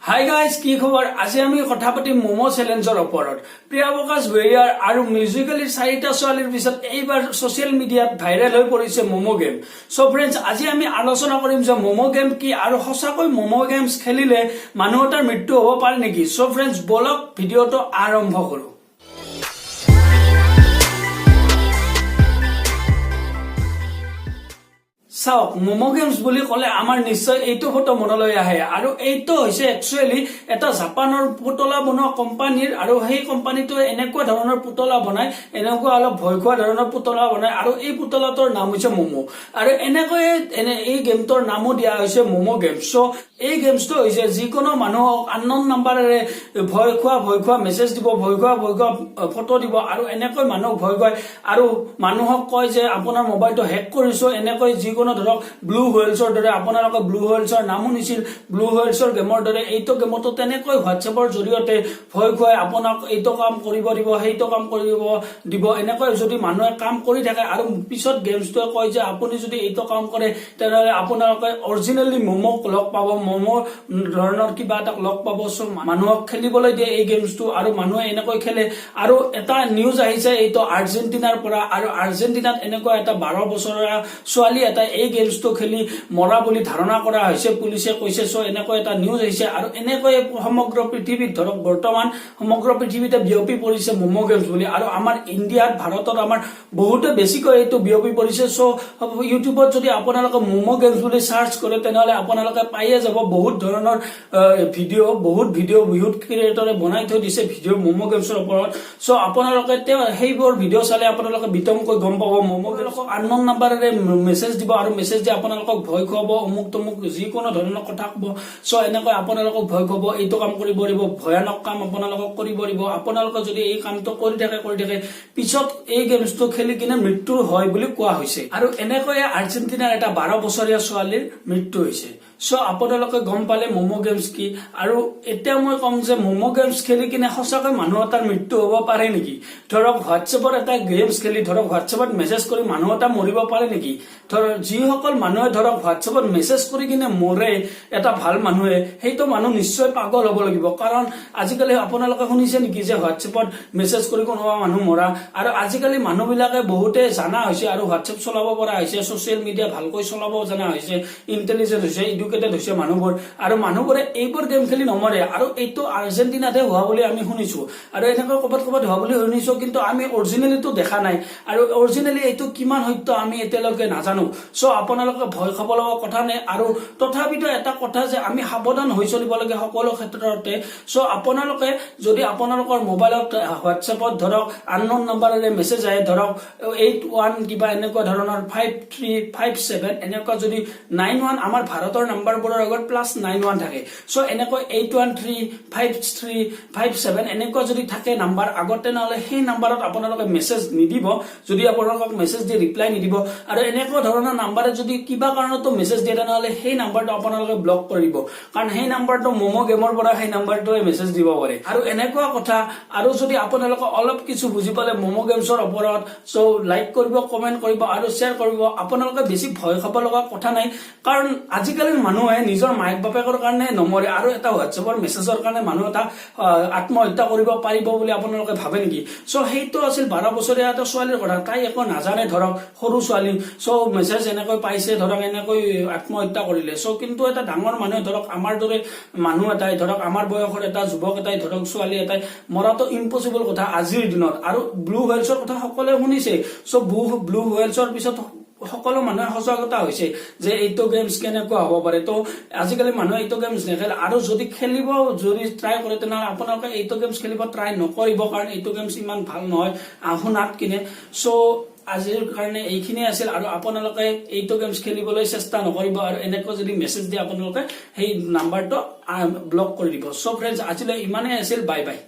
Hi guys, কি খবৰ? আজি আমি কথা পাতিম ম'ম' চেলেঞ্জৰ ওপৰত। প্ৰিয়া প্ৰকাশ বেৰিয়াৰ আৰু মিউজিকেলি চাৰিটা ছোৱালীৰ পিছত এইবাৰ ছচিয়েল মিডিয়াত ভাইৰেল হৈ পৰিছে ম'ম' গেম। চ' ফ্ৰেণ্ডছ, আজি আমি আলোচনা কৰিম যে ম'ম' গেম কি আৰু সঁচাকৈ ম'ম' গেমছ খেলিলে মানুহ এটাৰ মৃত্যু হ'ব পাৰে নেকি। চ' ফ্ৰেণ্ডছ, বলক ভিডিঅ'টো আৰম্ভ কৰোঁ। চাওক, ম'ম' গেমছ বুলি ক'লে আমাৰ নিশ্চয় এইটো ফটো মনলৈ আহে। আৰু এইটো হৈছে একচুৱেলি এটা জাপানৰ পুতলা বনোৱা কোম্পানীৰ। আৰু সেই কোম্পানীটোৱে এনেকুৱা ধৰণৰ পুতলা বনায়, এনেকুৱা অলপ ভয় খোৱা ধৰণৰ পুতলা বনায়। আৰু এই পুতলাটোৰ নাম হৈছে ম'ম'। আৰু এনেকৈয়ে এই গেমটোৰ নামো দিয়া হৈছে ম'ম' গেমছ। চ' এই গেমছটো হৈছে যিকোনো মানুহক আননন নাম্বাৰেৰে ভয় খোৱা মেছেজ দিব, ভয় খোৱা ফটো দিব আৰু এনেকৈ মানুহক ভয় খুৱায় আৰু মানুহক কয় যে আপোনাৰ মোবাইলটো হেক কৰিছো। এনেকৈ যিকোনো ধৰক ব্লু হুৱেলছৰ দৰে, আপোনালোকে ব্লু হুৱেলছৰ নাম শুনিছিল, ব্লু হুৱেলছৰ গেমৰ দৰে এইটো গেমতো তেনেকৈ হোৱাটছএপৰ জৰিয়তে ভয় খুৱাই আপোনাক এইটো কাম কৰিব দিব, সেইটো কাম কৰিব দিব। এনেকৈ যদি মানুহে কাম কৰি থাকে আৰু পিছত গেমছটোৱে কয় যে আপুনি যদি এইটো কাম কৰে, তেনেহ'লে আপোনালোকে অৰিজিনেলি ম'ম'ক লগ পাব, ম'ম' ধৰণৰ কিবা এটাক লগ পাব। চ' মানুহক খেলিবলৈ দিয়ে এই গেমছটো আৰু মানুহে এনেকৈ খেলে। আৰু এটা নিউজ আহিছে এইটো আৰ্জেণ্টিনাৰ পৰা। আৰু আৰ্জেণ্টিনাত এনেকুৱা এটা 12 বছৰীয়া ছোৱালী এটাই এই গেমছটো খেলি মৰা বুলি ধাৰণা কৰা হৈছে, পুলিচে কৈছে। চ' এনেকৈ এটা নিউজ আহিছে আৰু এনেকৈ সমগ্ৰ পৃথিৱীত, ধৰক বৰ্তমান সমগ্ৰ পৃথিৱীতে বিয়পি পৰিছে ম'ম' গেমছ বুলি। আৰু আমাৰ ইণ্ডিয়াত, ভাৰতত আমাৰ বহুতে বেছিকৈ এইটো বিয়পি পৰিছে। চ' ইউটিউবত যদি আপোনালোকে ম'ম' গেমছ বুলি চাৰ্চ কৰে, তেনেহ'লে আপোনালোকে পায়ে যাব বহুত ধৰণৰ ভিডিঅ'। বহুত ভিডিঅ' বহুত ক্ৰিয়েটৰে বনাই থৈ দিছে ভিডিঅ' ম'ম' গেমছৰ ওপৰত। চ' আপোনালোকে তেওঁ সেইবোৰ ভিডিঅ' চালে আপোনালোকে বিতংকৈ গম পাব। ম'ম' গেমছক আননন নাম্বাৰেৰে মেছেজ দিব আৰু মেছেজ দি আপোনালোকক ভয় খুৱাব, অমুক তমুক যিকোনো ধৰণৰ কথা ক'ব। চ' এনেকৈ আপোনালোকক ভয় খুৱাব, এইটো কাম কৰিব দিব, ভয়ানক কাম আপোনালোকক কৰিব দিব। আপোনালোকে যদি এই কামটো কৰি থাকে, পিছত এই গেমছটো খেলি কিনে মৃত্যু হয় বুলি কোৱা হৈছে। আৰু এনেকৈয়ে আৰ্জেণ্টিনাৰ এটা 12 বছৰীয়া ছোৱালীৰ মৃত্যু হৈছে। চ' আপোনালোকে গম পালে ম'ম' গেমছ কি। আৰু এতিয়া মই ক'ম যে ম'ম' গেমছ খেলি কিনে সঁচাকৈ মানুহ এটাৰ মৃত্যু হ'ব পাৰে নেকি? ধৰক হোৱাটছএপৰ এটা গেমছ খেলি, ধৰক হোৱাটছএপত মেছেজ কৰি মানুহ এটা মৰিব পাৰে নেকি? ধৰক যিসকল মানুহে ধৰক হোৱাটছএপত মেছেজ কৰি কিনে মৰে, এটা ভাল মানুহে, সেইটো মানুহ নিশ্চয় পাগল হ'ব লাগিব। কাৰণ আজিকালি আপোনালোকে শুনিছে নেকি যে হোৱাটছএপত মেছেজ কৰি কোনোবা মানুহ মৰা? আৰু আজিকালি মানুহবিলাকে বহুতে জানা হৈছে আৰু হোৱাটছএপ চলাব পৰা হৈছে, ছচিয়েল মিডিয়া ভালকৈ চলাব জনা হৈছে, ইণ্টেলিজেণ্ট হৈছে, এডুকেটেড হৈছে মানুহবোৰ। আৰু মানুহবোৰে এইবোৰ গেম খেলি নমৰে। আৰু এইটো আৰ্জেণ্টিনাতহে হোৱা বুলি আমি শুনিছো আৰু এনেকৈ ক'ৰবাত ক'ৰবাত হোৱা বুলি শুনিছো, কিন্তু আমি অৰিজিনেলিটো দেখা নাই আৰু অৰিজিনেলি এইটো কিমান সত্য আমি এতিয়ালৈকে নাজানো। চ' আপোনালোকে ভয় খাব লগা কথা নাই। আৰু তথাপিতো এটা কথা যে আমি সাৱধান হৈ চলিব লাগে সকলো ক্ষেত্ৰতে। চ' আপোনালোকে যদি আপোনালোকৰ মোবাইলত হোৱাটছএপত ধৰক আননন নাম্বাৰেৰে মেছেজ আহে, ধৰক 81 কিবা এনেকুৱা ধৰণৰ 5357 এনেকুৱা যদি 91, আমাৰ ভাৰতৰ নাম্বাৰবোৰৰ আগত +91 থাকে, চ' এনেকৈ 8135357 এনেকুৱা যদি থাকে নাম্বাৰ আগত, তেনেহ'লে সেই নাম্বাৰত আপোনালোকে মেছেজ নিদিব। যদি আপোনালোকক মেছেজ দি ৰিপ্লাই নিদিব। আৰু এনেকুৱা ধৰণৰ নাম্বাৰে যদি কিবা কাৰণতো মেছেজ দিয়ে, তেনেহ'লে সেই নাম্বাৰটো আপোনালোকে ব্লক কৰি দিব, কাৰণ সেই নাম্বাৰটো ম'ম' গেমৰ পৰা সেই নাম্বাৰটোৱে মেছেজ দিব পাৰে। আৰু এনেকুৱা কথা। আৰু যদি আপোনালোকে অলপ কিছু বুজি পালে ম'ম' গেমছৰ ওপৰত, চ' লাইক কৰিব, কমেণ্ট কৰিব আৰু শ্বেয়াৰ কৰিব। আপোনালোকে বেছি ভয় খাব লগা কথা নাই, কাৰণ আজিকালিৰ মানুহে নিজৰ মায়েক বাপেকৰ কাৰণে নমৰে আৰু এটা হোৱাটছএপৰ মেছেজৰ কাৰণে মানুহ এটা আত্মহত্যা কৰিব পাৰিব বুলি আপোনালোকে ভাবে নেকি? চ' সেইটো আছিল 12 বছৰীয়া এটা ছোৱালীৰ কথা। তাই একো নাজানে, ধৰক সৰু ছোৱালী। চ' মেছেজ এনেকৈ পাইছে, ধৰক এনেকৈ আত্মহত্যা কৰিলে। চ' কিন্তু এটা ডাঙৰ মানুহে, ধৰক আমাৰ দৰে মানুহ এটাই, ধৰক আমাৰ বয়সৰ এটা যুৱক এটাই, ধৰক ছোৱালী এটাই মৰাটো ইম্পচিবল কথা আজিৰ দিনত। আৰু ব্লু হুৱেলছৰ কথা সকলোৱে শুনিছে। চ' ব্লু হুৱেলছৰ পিছত সকলো মানুহে সজাগতা হৈছে যে এইটো গেমছ কেনেকুৱা হ'ব পাৰে। তো আজিকালি মানুহে এইটো গেমছ নেখেলে। আৰু যদি খেলিব যদি ট্ৰাই কৰে, তেনেহ'লে আপোনালোকে এইটো গেমছ খেলিব ট্ৰাই নকৰিব, কাৰণ এইটো গেমছ ইমান ভাল নহয় শুনাত কিনে। চ' আজিৰ কাৰণে এইখিনিয়ে আছিল। আৰু আপোনালোকে এইটো গেমছ খেলিবলৈ চেষ্টা নকৰিব আৰু এনেকুৱা যদি মেছেজ দিয়ে, আপোনালোকে সেই নাম্বাৰটো ব্লক কৰি দিব। চ' ফ্ৰেণ্ডছ, আজিলৈ ইমানেই আছিল। Bye bye.